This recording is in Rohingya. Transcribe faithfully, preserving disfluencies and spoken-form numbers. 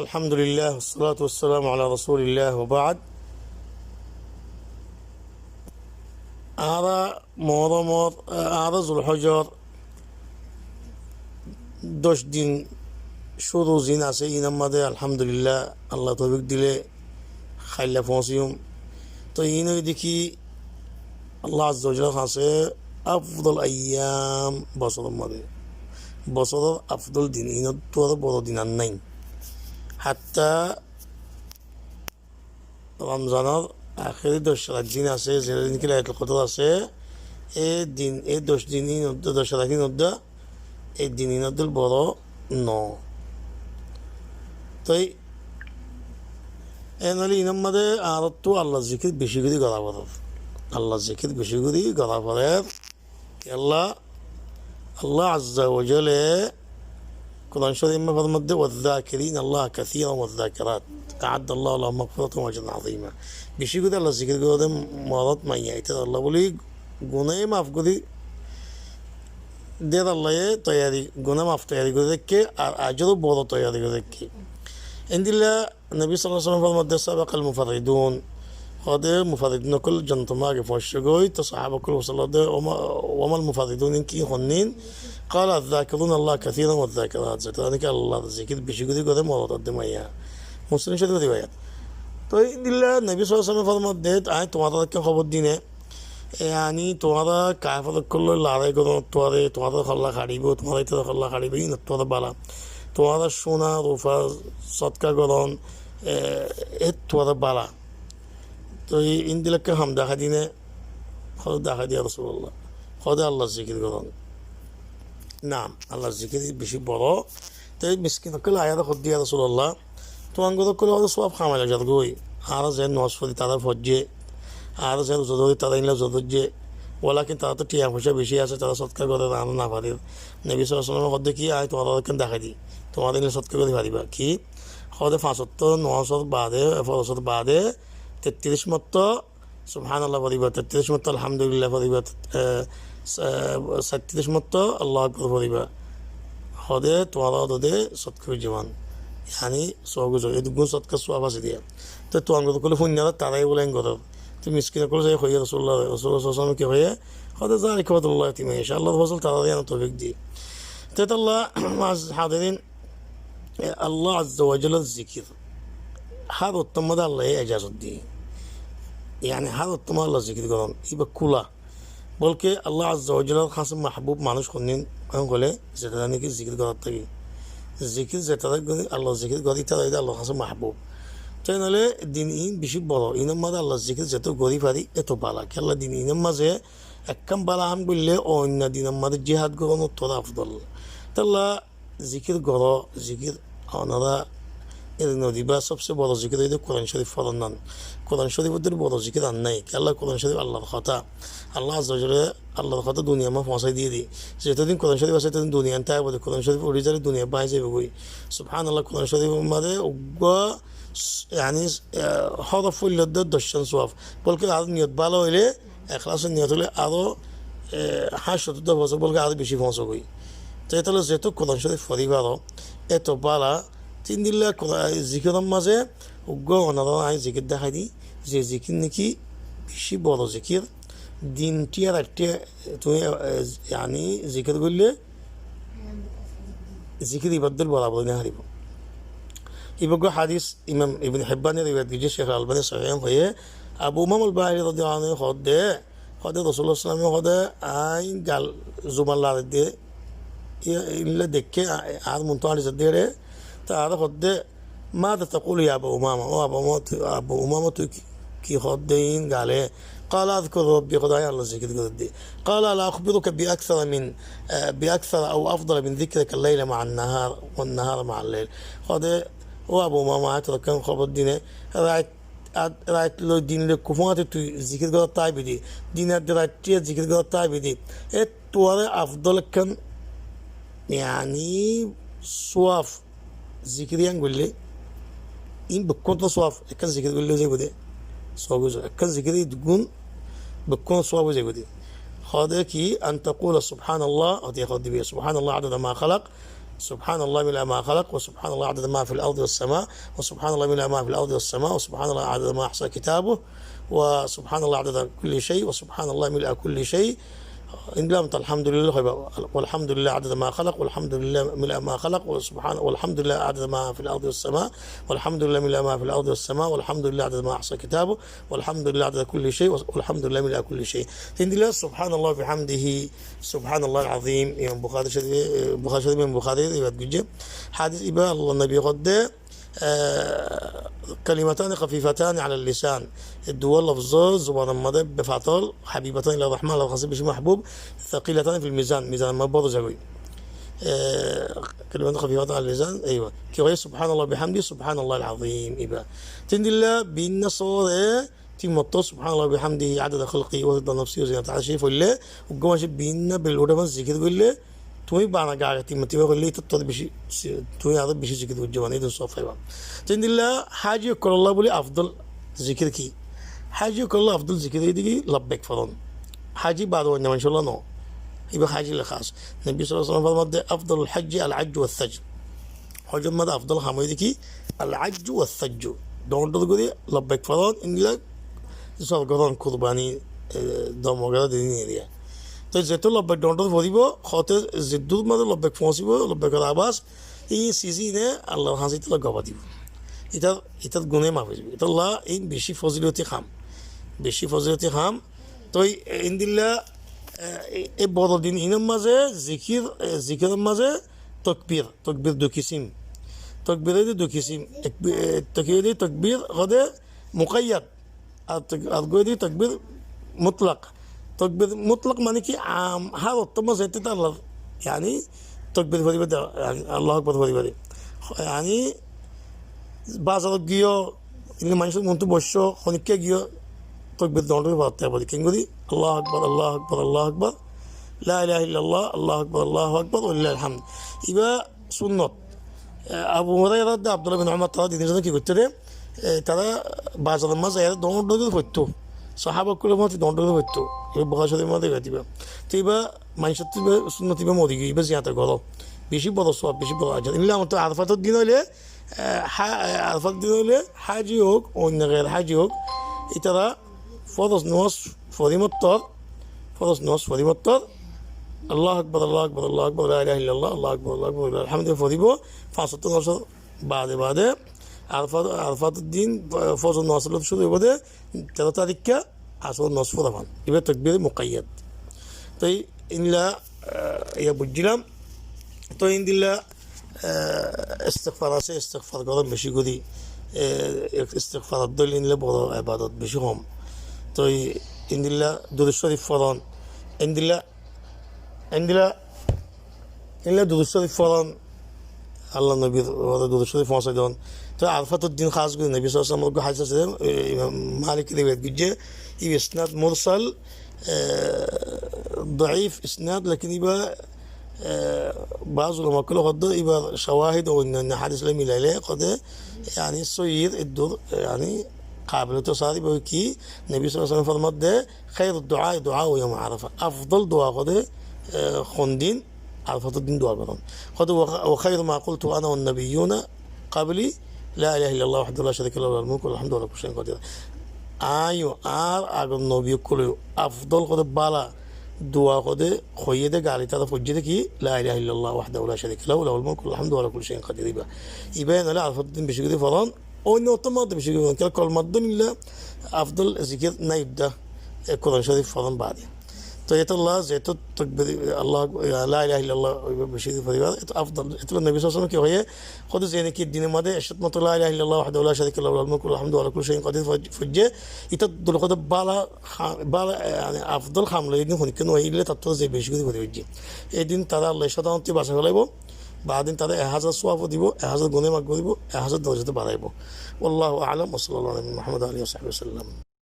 Alhamdulillah, wassalatu wassalamu ala rasulillah, wa ba'd. Añára Muhorromor, añára Zulhojor doc din cúru zin asé, inor mazé alhamdulillah, Allah toufik dile hailla foóñsiyum. Toi in óilde ki Allah azza wa jalla hoór de afdal ayyam, bosóror mazé, bosóror afdal din, inottú aró boro din ar nái. Hatta Romzanor ahéri doc rait zin asé, ze din ki Lailatul Kodor asé, e din, e doc din, in óilde doc rait in óilde, e din in óilde boro no. Toi en óile inor mazé añárattú Allar zikir beci gorí gorá forer. Allar zikir beci gorí gorá forer. Kiyólla Allah azza wa jalla Kuran Córif or mazé formar de, "والذاكرين الله كثيرا والذاكرات أعد الله لهم مغفرة وأجرا عظيما." Beci gorí Allar zikir goróde morot maiya, itarallá buli guná maf gorí der, Allaye toiyari, guná maf toiyari gorí raikké, ar ajoró boro toiyari gorí raikké. Endilla Nobi sallallahu alaihi wasallam formar de, "سبق المفردون." Hoóde mufarridun ókkol zonto mazé age foóñic goi, to sahaba ókkol fusár de, "وما، وما المفردون?" in ki hoónnin? قال: "الذاكرون الله كثيرا والذاكرات." Zetará niki Allar zikir beci gorí goré, morot ar de maiya. Muslim Córif or riwayat. Toi endilla Nobi sallallahu alaihi wasallam formar de, añí tuáñrare ekkán hóbor diyum, Yáni tuáñra kafer ókkol loi lorai gorónottú aró, tuáñra holla haçibó, tuáñra itará holla haçibó, inottú aró bála. Tuáñra cúna, rufa sótka gorón, e, ettú aró bála. Toi endilla ekkán ham dahái diyum né? Hoóde dahái di, ya Rasulullah. Hoóde Allar zikir gorón. Naam, Allar zikir beci boro. Te miskin ókkole aiyóre hoódde, "Ya Rasulullah, tuáñgor ókkole hoóde suwab ham aiyóre zargói. Añára ze nomaz fori tará foijjé, añára ze ruza dóri tará endilla ruza dóijje. Walakin tará to thiañ foicá beci asé, tará sótka gorér, añára no farir." Nobi sallallahu alaihi wasallam hoódde ki, "Añí tuáñrare ekkán dahái di, tuáñra endilla sótka gorí faribá." Ki? Hoóde fañs wokto nomazor baade, forozor baade, tettiríc morto Subhánallah foribá, tettiríc morto Alhamdulillah foribá, e, sa-, saittiríc morto Allahu Akbar foribá. Hoóde tuáñra hoóde sótka ói zaiba. Yáni suwab ói zaiba. Edduggún sótkar suwab asé diya. Te tuáñgor ókkole fúinnoré tará bóle en gorér. Te miskin ókkole sai hoiyé Rasulullah, Rasulullah sallallahu alaihi wasallam ki hoiyé? Hoóde, "ذلك فضل الله يؤتيه من يشاء." Allar fozol, tará diya toufik diye. Te tolla, aziz hadirin, E, Allah Azza wa Jallar zikir. Hár woktor mazé Allaye ejazot diye. Yáni hár woktor mazé Allar zikir gorón. Iba kúla. Bolke Allah Azza wa Jallar hásé mahbub manúic honnín, hon hoilé, zetará niki zikir gorát táke. Zikir zetará gori, Allar zikir goré, itará óilde Allar hásé mahbub. Te noóile din in beci boro. Inor mazé Allar zikir zeto gori fari, eto bála. Kiyólla din inor mazé ekkán bála ham goillé oinno dinor mazé jihad gorónottú aró afdol. Tolla zikir goró, zikir onora eri no diba, sobse boro zikir óilde Kuran Córif foron nan. Kuran Córif ottú boro zikir ar nái. Kiyólla Kuran Córif Allar hotá. Allah Azza wa Jalla Allar hotá duniyar mazé foóñsai diye de. Zetodin Kuran Córif asé, etodin duniya táibo de. Kuran Córif uri zaile duniya báñgi zaibo goi. Subhánallah, Kuran Córif or mazé uggwá, yáni, e, hórof foillé de doccán suwab. Bolke ar niyot bála óile, Eklasor niyot óile aró, e, háñt cót dór foóñse, bolke aró beci foóñse goi. Te etolla zeto Kuran Córif fori faro, eto bála. Te endilla Kura-, zikiror mazé uggwá onorare añí zikir dahái di, ze zikir niki beci boro zikir. Din tiya rait tiya tuñí, e, yáni zikir goille, zikir ibar dóil borabor ói no faribo. Iba uggwá hadis Imam Ibn Hibbane riwayat goijjé, Sheikh Albani sahih hoiyé. Abu Umama al-Bahili radiyallahu anhu hoódde, hoóde Rosulullah sallallahu alaihi wasallam hoóde, añí gal zuban lari de, i-, illa deikké, a-, añár muntu añçi zadde ére, te añáre hoódde, "ماذا تقول يا أبا أمامة؟" Ó Abu Umama, tui, Abu Umama, tui ki, ki hoódde in gale? قال: "أذكر ربي", hoóde añí Allar zikir gorí de. قال: "ألا أخبرك بأكثر من، آه، بأكثر أو أفضل من ذكرك الليل مع النهار والنهار مع الليل؟" Hoóde, ó Abu Umama, añí toré ekkán hóbor diyum né, rait, ad-, rait loi din loi kufúañti tui zikir gorát táibi de, din ar rait tiya zikir gorát táibi de. Ettuáre afdol ekkán, yáni, suwab zikir yián goillé, in bekkúnottú suwab, ekkán zikir goillé ói zaibo de. Suwab ói zaibo. Ekkán zikir edduggún bekkúnottú suwab ói zaibo de. Hoóde ki, "أن تقول سبحان الله", hoóde hoóde, "سبحان الله عدد ما خلق، سبحان الله ملء ما خلق، وسبحان الله عدد ما في الأرض والسماء، وسبحان الله ملء ما في الأرض والسماء، وسبحان الله عدد ما أحصى كتابه، وسبحان الله عدد كل شيء، وسبحان الله ملء كل شيء. Endilla, alhamdulillah hoiba, والحمد لله عدد ما خلق، والحمد لله ملء ما خلق، وسبحان، والحمد لله عدد ما في الأرض والسماء، والحمد لله ملء ما في الأرض والسماء، والحمد لله عدد ما أحصى كتابه، والحمد لله عدد كل شيء، والحمد لله ملء كل شيء. Endilla سبحان الله وبحمده، سبحان الله العظيم. Imam Bukhari Sharif, eh, Bukhari Sharif, Imam Bukhari riwayat goijje. Hadis iba Allar nobi hoódde, eh, كلمتان خفيفتان على اللسان. E duwá lofzó zubanor mazé befatór, حبيبتان إلى الرحمن, Allar hañsé beci mahbub, ثقيلتان في الميزان, mizanor mazé boro zagói. Eh, كلمتان خفيفتان على اللسان, eiba. Ki hoó? سبحان الله وبحمده، سبحان الله العظيم, iba. Te endilla bibinno sóore tin mortaba سبحان الله وبحمده عدد خلقه ورضا نفسه وزنة عرشه foille, uggwá maincé bibinno bel uçé fán zikir goille, tuñí bana gage tin mortaba goille, ítattú beci, tuñí aró beci zikir goijjó, mane, ítattú sóob faiba. Te endilla háji ókkolólla bóli afdol zikir ki? Háji ókkolólla afdol zikir óilde ki? Labbek foron. Háji bade oinno maincólla no. Iba hájilla hás. Nobi sallallahu alaihi wasallam formaidde, أفضل الحج العج والثج. Hójor mazé afdol ham óilde ki? العج والثج. Dhoóñr dhoóñr gorí labbek foron, endilla zobó goron, kurbani, e, dom wagera diyé. Toi zetó labbek dhoóñr dhoóñr foribó, hoté zeddúr mazé labbek foóñsibo, labbekor abas, íin sizine Allar hañsé ítalla gobá dibo. Ítar, ítar guná maf ói zaibo. Ítalla íin beci foziloti ham. Beci foziloti ham. Toi endilla, e, e, e boro din inor mazé zikir, e, zikiror mazé tokbir. Tokbir dui kisim. Tokbir óilde dui kisim. Ek, e, tokbir óilde tokbir hoóde mukayyad. Ar tok-, ar uggwá óilde tokbir mutlak. Tokbir mutlak mane ki, am, hár ottór mazé zeté tarlar, yani, tokbir foribá de, yani, Allahu Akbar foribá de. Yani, bazarot giyó, endilla maincór muúntu boiccó, honikká giyó, tokbir dhoóñr dhoóñr forité foribo. Keéngorí? Allahu Akbar, Allahu Akbar, Allahu Akbar. لا إله إلا الله، الله أكبر، الله أكبر، ولله الحمد. Iba sunnot. E, Abu Huraira de Abdullah bin Umar tará duizone ki goitto de? E, tará bazaror mazé aiyóre dhoóñr dhoóñr gorí foitto. Sahaba ókkolor mazé dhoóñr dhoóñr gorí foitto. Iba Bukhari Shorif mazé riwayat iba. Te iba maincóttu iba sunnot iba mori giyói, iba ziyada goró. Beci boro sowab, beci boro ajor. Endilla añáttu Arafator din óile, e, ha-, e, Arafator din óile háji ók, oinno gair háji ók, ítara foroz nomaz fori mottor, foroz nomaz fori mottor, Allahu Akbar, Allahu Akbar, Allahu Akbar, لا إله إلا الله، الله أكبر، الله أكبر، ولله الحمد foribo, fañs wokto nomazor bade bade, Arafat, Arafator din, eh, fozor nomaz cúru óibo de, teró tarikká, Asor nomaz fora fán. Iba tokbir mukayyad. Toi endilla, eh, iba buijjílam. Toi endilla, e, istigfar asé, istigfar gorón beci gorí. E, istigfar dóilla endilla boro ebadot beci hom. Toi endilla durud shorif foron. Endilla, endilla, endilla durud shorif foron. Allar nobir uore durud shorif foóñsai don. Toi Arafator din hás gorí nobi sallallahu alaihi wasallam or uggwá hádis asé, e, Imam Malik riwayat goijjé. Iba isnad mursal, e, doif isnad, lekin iba e, baáz ulama ókkole hoódde, ibar cawahid o oinno oinno hádis loi milaile hoódde, yani, sóhih eddur, yani, kabil tosar iba ki, nobi sallallahu alaihi wasallam formadde, خير الدعاء دعاء يوم عرفة. Afdol dua hoódde, e, hondin, Arafator din dua gorón. Hoódde, و، وخير ما قلت أنا والنبيون قبلي، لا إله إلا الله وحده لا شريك له، له الملك وله الحمد وهو على كل شيء قدير. Añí o, añár agor nobi ókkole o, afdol hoódde bála dua hoódde hoiyé dé, gaali tará foijjé dé ki, لا إله إلا الله وحده لا شريك له، له الملك وله الحمد وهو على كل شيء قدير. Iba, iba en óile Arafator din beci gorí foron, oinno ottór mazé beci gorí foron, kiyá kolmar dóilla afdol zikir nái edde, e, Kuran Shorif foron bade. Toi etolla zeto tokbir, Allah, لا إله إلا الله, iba beci gorí foriba, eto afdol. Etolla nobi sallallahu alaihi wasallam ki hoiyé, Hoódde ze niki dinor mazé ekcót mottor لا إله إلا الله وحده لا شريك له، له الملك وله الحمد وهو على كل شيء قدير fo-, foijjé, ítar dóilla hoódde bála ha-, bála, e, yani, afdol ham loi edin honikká no aile, tar ttú ze beci gorí fori foijjé. Edin tará Allah códamot basai felaibo, baade tará ek házar sowab dibo, ek házar guná maf gorí dibo, ek házar dorajat baraibo. والله أعلم، وصلى الله على نبينا محمد وعلى آله وصحبه وسلم.